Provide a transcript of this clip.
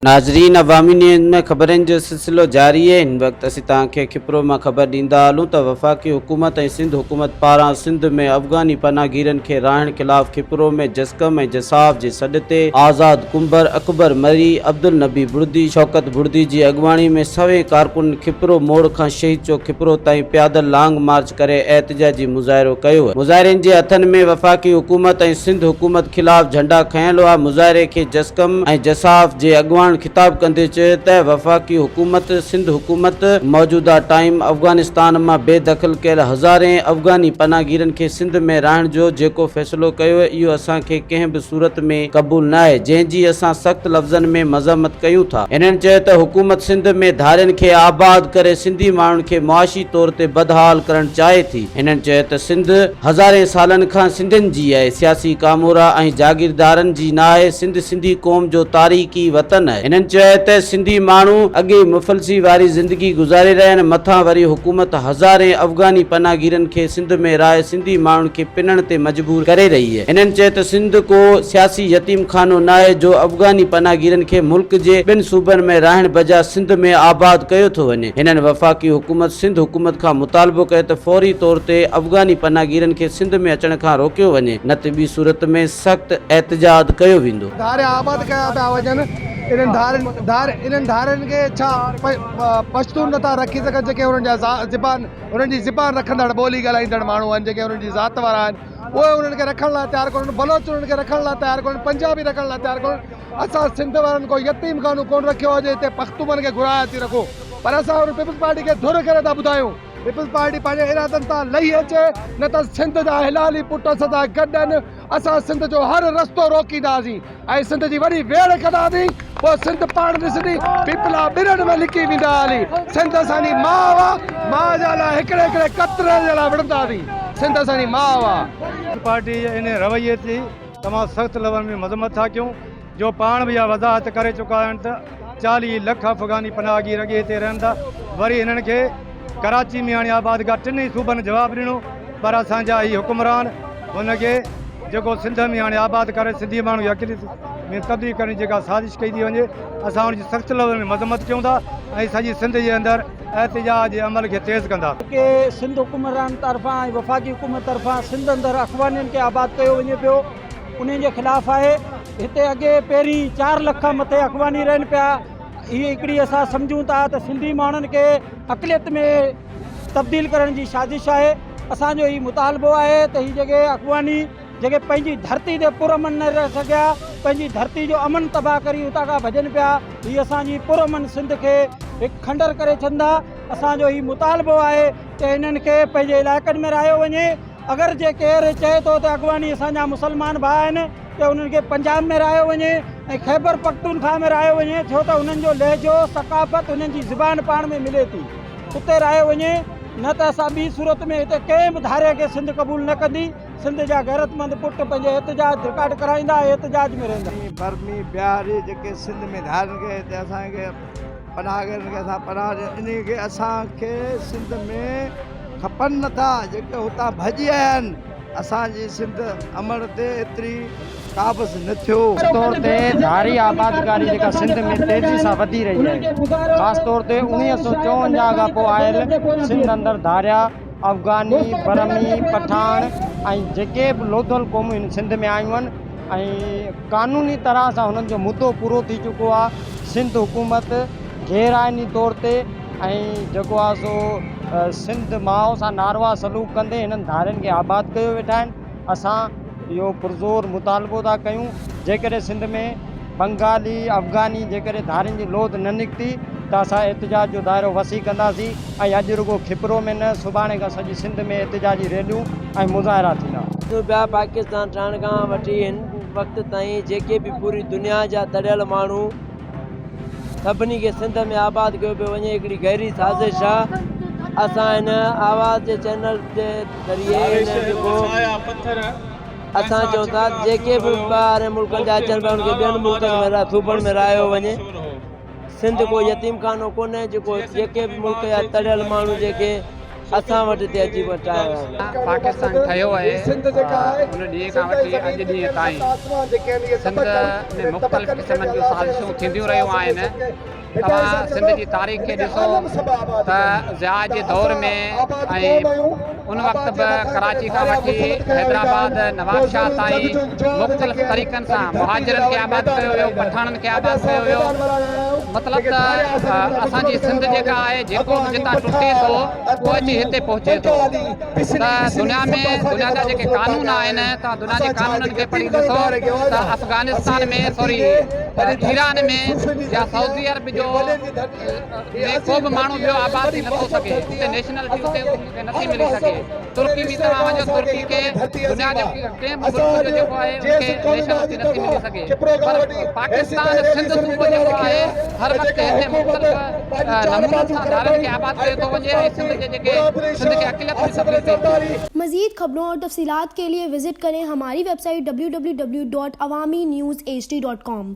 ناظرين عوامي نيوز ۾ خبرن جو سلسلو جاري آهي هن وقت اسين توهان کي کپرو مان خبر ڏيندا هلون ته وفاقي حڪومت ۽ سنڌ حڪومت پاران سنڌ ۾ افغاني پناهگيرن کي راهڻ خلاف کپرو ۾ جسقم ۽ جساف جي سڏ تي آزاد ڪنڀر، اڪبر مري، عبدالنبي بڙدي، شوڪت بڙدي جي اڳواڻي ۾ سوين ڪارڪنن کپرو موڙ کان شهيد چوڪ کپرو تائين پيادل لانگ مارچ ڪري احتجاجي مظاهرو ڪيو. مظاهرين جي هٿن ۾ وفاقي حڪومت ۽ سنڌ حڪومت خلاف جهنڊا کنيل هئا. مظاهري کي جسقم ۽ جساف جي اڳواڻ خطاب ڪندي چيو ته وفاقي حڪومت، سنڌ حڪومت موجوده ٽائيم افغانستان مان بي دخل ڪيل هزارين افغاني پناهگيرن کي سنڌ ۾ رهڻ جو جيڪو فيصلو ڪيو اهو اسان کي ڪنهن به صورت ۾ قبول ناهي جنهن جي اسان سخت لفظن ۾ مذمت ڪيون ٿا. هنن چيو ته حڪومت سنڌ ۾ ڌارين کي آباد ڪري سنڌي ماڻهن کي معاشي طور تي بدحال ڪرڻ چاهي ٿي. هنن چيو ته سنڌ هزارين سالن کان سنڌين جي آهي، سياسي ڪامورا ۽ جاگيردارن جي ناهي، سنڌ سنڌي قوم جو تاريخي وطن آهي. هنن چيو ته سنڌي ماڻهو اڳي ئي مفلسي واري زندگي گذاري رهيا آهن، مٿان وري حڪومت هزارين افغاني پناهگيرن کي سنڌ ۾ رهائي سنڌي ماڻهن کي پنڻ تي مجبور ڪري رهي آهي. هنن چيو ته سنڌ ڪو سياسي يتيم خانو ناهي جو افغاني پناهگيرن کي ملڪ جي ٻين صوبن ۾ رهائڻ بجاء سنڌ ۾ آباد ڪيو ٿو وڃي. هنن وفاقي حڪومت سنڌ حڪومت کان مطالبو ڪيو ته فوري طور تي افغاني پناهگيرن کي سنڌ ۾ اچڻ کان روڪيو وڃي نه ته ٻي صورت ۾ سخت احتجاج ڪيو ويندو. ڌاريا آباد ڪيا پيا وڃن انهن ڌارين ڌار انهن ڌارين کي ڇا پشتون نٿا رکي سگهن جيڪي انهن جا زبان انهن جي زبان رکندڙ ٻولي ڳالهائيندڙ ماڻهو آهن جيڪي انهن جي ذات وارا آهن اهي انهن کي رکڻ لاء تيار ڪونهن بلوچ انهن کي رکڻ لاء تيار ڪونهن پنجابي رکڻ لاء تيار ڪونهن اسان سنڌ وارن ڪو يتيم خانو ڪونه رکيو آهي جو هتي پختونن کي گهرائي اچي رکون پر اسان ان پيپلز پارٽي کي ڌر ڪري ٿا ٻڌايون پيپلز پارٽي پنهنجي ارادن تان لهي اچي نه ته سنڌ جا حلالي پٽ اسان سان گڏ آهن اسان سنڌ جو هر رستو روڪينداسين ۽ سنڌ جي وڏي ويڙهه ڪنداسين پوء سنڌ پاڻ ڏسندي پيپلا ٻرن ۾ لڪي ويندا هلي سنڌ اسان جي ماء آ ماء جا لاء هڪڙي هڪڙي قطري جي لاء وڙهنداسين سنڌ اسان جي ماء آ. پيپلز پارٽي جي ان رويي جي تمام سخت لفظن ۾ مذمت ٿا ڪيون جو پاڻ به اها وضاحت ڪري چڪا آهن ته 40 لک افغاني پناهگير اڳي هتي رهن ٿا وري هنن کي ڪراچي ۾ آڻي آبادگار ٽنهي صوبن جواب ڏنو پر اسان جا هي حڪمران هن کي جيڪو سنڌ ۾ آڻي آباد ڪري سنڌي ماڻهو کي اقليت ۾ تبديل ڪرڻ جي جيڪا سازش ڪئي ٿي وڃي اسان ان جي سخت لفظن ۾ مذمت ڪيون ٿا ۽ سڄي سنڌ جي اندر احتجاج جي عمل کي تيز ڪندا. جيڪي سنڌ حڪمران طرفان ۽ وفاقي حڪومت طرفان سنڌ اندر افغانين کي آباد ڪيو وڃي پيو انهن جي خلاف آهي هتي اڳي پهرين 4 لک کان مٿي افغاني رهن پيا هي هڪڙي اسان سمجهون ٿا ته سنڌي ماڻهن کي اقليت ۾ تبديل ڪرڻ جي سازش آهي اسان جو هي مطالبو آهي ته هي جيڪي افغاني جيڪي پنهنجي ڌرتي تي پر امن نه رهي سگهيا پنهنجي ڌرتي جو امن تباهه ڪري اتان کان ڀڄن پيا هي اسان جي پر امن سنڌ کي هڪ کنڊر ڪري ڇڏندا اسان جو هي مطالبو آهي ته انهن کي پنهنجي علائقن ۾ رهايو وڃي اگر جي ڪير چئي ٿو ته اغواني اسان جا مسلمان ڀاء آهن ته انهن کي پنجاب ۾ رهايو وڃي ۽ خيبر پختونخواهه ۾ رهايو وڃي ڇو ته انهن جو لهجو ثقافت انهن جي زبان پاڻ ۾ ملي ٿي اتي رهايو وڃي نه ته اسان ٻي صورت ۾ هتي ڪنهن به ڌاري کي سنڌ قبول نه ڪندي سنڌ جا غيرتمند پٽ پنهنجو احتجاج رڪارڊ ڪرائيندا ۽ احتجاج ۾ رهندا. برمي بهاري جيڪي سنڌ ۾ ڌارين کي هتي اسان کي پناهگيرن کي اسان پناهه ڏيون انهي کي اسان کي سنڌ ۾ کپن نٿا جيڪي هتان ڀڄي آيا آهن اسان جي سنڌ امڙ تي ايتري قابض نه ٿيو. طور تي ڌاري آبادڪاري جيڪا سنڌ ۾ تيزي سان وڌي رهي آهي خاص طور تي 1954 کان پوء آيل سنڌ اندر ڌاريا افغاني، برمي، پٺاڻ ۽ جيڪي به لوڌل قومون هن سنڌ ۾ آيون آهن ۽ قانوني طرح سان هنن جو مدو پورو ٿي چڪو آهي سنڌ حڪومت غير آئيني طور تي ۽ جيڪو آهي سو سنڌ ماء سان ناروا سلوڪ ڪندي هنن ڌارين کي آباد ڪيو ويٺا آهن اسان اهو پرزور مطالبو ٿا ڪيون جيڪڏهن سنڌ ۾ بنگالي افغاني جيڪڏهن ڌارين جي لوڌ نه نڪتي ته اسان احتجاج جو دائرو وسيع ڪنداسين ۽ اڄ رڳو کپرو ۾ نه سڀاڻي کان سڄي سنڌ ۾ احتجاجي ريليون ۽ مظاهرا ٿيندا. ڏسون پيا پاڪستان ٺهڻ کان وٺي هن وقت تائين جيڪي به پوري دنيا جا تڙيل ماڻهو سڀني کي سنڌ ۾ آباد ڪيو پيو وڃي هڪڙي گهري سازش آ اسان هن آواز جي چينل جي ذريعي هن جيڪو اسان چئون ٿا جيڪي به ٻاهرين ملڪن جا اچن پيا انهن کي ٻين ملڪن ۾ صوبن ۾ رهايو وڃي سنڌ ڪو يتيم خانو ڪونهي جيڪو جيڪي به ملڪ جا تڙيل ماڻهو جيڪي اسان وٽ هتي اچي ٺاهيا ويا آهن. پاڪستان ٺهيو آهي ان ڏينهن کان وٺي اڄ ڏينهن تائين سنڌ ۾ مختلف قسمن جون سازشون ٿينديون رهيون آهن. توهان سنڌ جي تاريخ کي ڏسو ته ضياء جي دور ۾ ۽ ان وقت به ڪراچي کان وٺي حيدرآباد نوابشاهه تائين مختلف طريقن سان مهاجرن کي آباد ڪيو ويو، پٺاڻن کي آباد ڪيو ويو. مطلب ته اسان جي سنڌ جيڪا آهي جيڪو به جتان ٽٽي ٿو اهو اچي هتي پهچي ٿو ته دنيا ۾ دنيا جا جيڪي قانون آهن توهان دنيا جي قانونن کي پڙهي ڏسو ته افغانستان ۾ سوري ايران ۾ يا سعودي عرب جو ۾ ڪو به ماڻهو ٻيو آباد ٿي نٿو سگهي اتي نيشنلٽي اتي ان کي نٿي ملي سگهي ترڪي ۾ توهان وڃو ترڪي کي دنيا جي ڪنهن به ملڪ جو جيڪو آهي ان کي نيشنلٽي نٿي ملي سگهي پر پاڪستان سنڌ صوبو جيڪو آهي هر وقت هتي مختلف نمونن سان ڌارين کي آباد ڪيو ٿو وڃي ۽ سنڌ جي جيڪي سنڌ کي اقليت ۾ تبديل ٿئي ٿي. مزيد خبرون اور تفصيلات کے لئے وزٽ کریں ہماری web site www.awamiNewsHD.com.